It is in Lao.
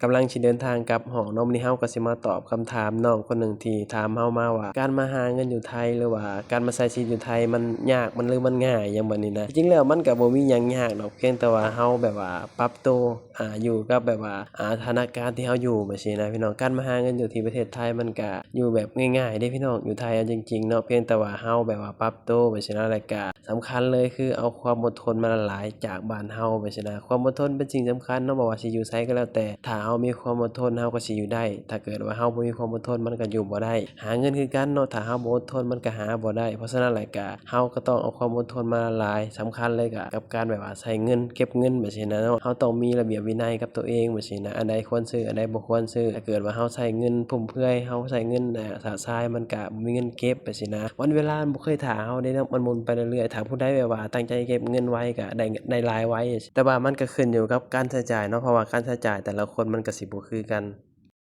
ກຳລັງຊິເດີນທາງກັບຫ້ອງເນາະ, ມື້ນີ້ເຮົາກໍຊິມາຕອບຄຳຖາມນ້ອງຄົນໜຶ່ງທີ່ຖາມເຮົາມາວ່າ ການມາຫາເງິນຢູ່ໄທ ຫຼືວ່າການມາໃຊ້ຊີວິດຢູ່ໄທ ມັນຍາກ ມັນ ຫຼືມັນງ່າຍຫຍັງແບບນີ້ນະ. ທີ່ຈິງແລ້ວມັນກໍບໍ່ມີຫຍັງຍາກດອກ, ພຽງແຕ່ວ່າເຮົາແບບວ່າປັບໂຕ ອ່າ ຢູ່ກັບແບບວ່າ ອ່າ ສະຖານະການທີ່ເຮົາຢູ່ແບບຊີ້ນະພີ່ນ້ອງ. ການມາຫາເງິນຢູ່ທີ່ປະເທດໄທ ມັນກະຢູ່ແບບງ່າຍໆເດ້ພີ່ນ້ອງ, ຢູ່ໄທເອົາຈິງໆເນາະ, ພຽງແຕ່ວ່າເຮົາແບບວ່າປັບໂຕແບບຊີ້ນະ. ແລ້ວກະສຳຄັນເລີຍຄືເອົາຄວາມອົດທົນມາຫຼາຍໆຈາກບ້ານເຮົາແບບຊີ້ນະ. ຄວາມອົດທົນເປັນສິ່ງສຳຄັນເນາະ, ບໍ່ວ່າຊິຢູ່ໃສກໍແລ້ວແຕ່, ຖ້າເຮົາມີຄວາມອົດທົນ ເຮົາກໍຊິຢູ່ໄດ້. ຖ້າເກີດວ່າເຮົາບໍ່ມີຄວາມອົດທົນ ມັນກໍຢູ່ບໍ່ໄດ້. ຫາເງິນຄືກັນເນາະ, ຖ້າເຮົາບໍ່ອົດທົນ ມັນກໍຫາບໍ່ໄດ້. ເພາະສະນັ້ນແຫຼະ ກະເຮົາກໍຕ້ອງເອົາຄວາມອົດທົນມາຫຼາຍ. ສຳຄັນເລີຍກະກັບການແບບວ່າໃຊ້ເງິນ ເກັບເງິນແບບຊີ້ນະເນາະ, ເຮົາຕ້ອງມີລະບຽບວິໄນກັບຕົວເອງແບບຊີ້ນະ, ອັນໃດຄວນຊື້ ອັນໃດບໍ່ຄວນຊື້. ຖ້າເກີດວ່າເຮົາໃຊ້ເງິນຟຸມເຟືອຍ ເຮົາໃຊ້ເງິນ ອ່າ ຊະຊາຍ ມັນກະບໍ່ມີເງິນເກັບແບບຊີ້ນະ. ວັນເວລາມັນບໍ່ເຄີຍຖ້າເຮົາເດ້ເນາະ, ມັນໝູນໄປເລື້ອຍໆ. ຖ້າຜູ້ໃດແບບວ່າຕັ້ງໃຈເກັບເງິນໄວ ກະໄດ້ ໄດ້ຫຼາຍໄວ, ແຕ່ວ່າມັນກະຂຶ້ນຢູ່ກັບການໃຊ້ຈ່າຍເນາະ, ເພາະວ່າການໃຊ້ຈ່າຍແຕ່ລະຄົນມັນກະຊິບໍ່ຄືກັນ.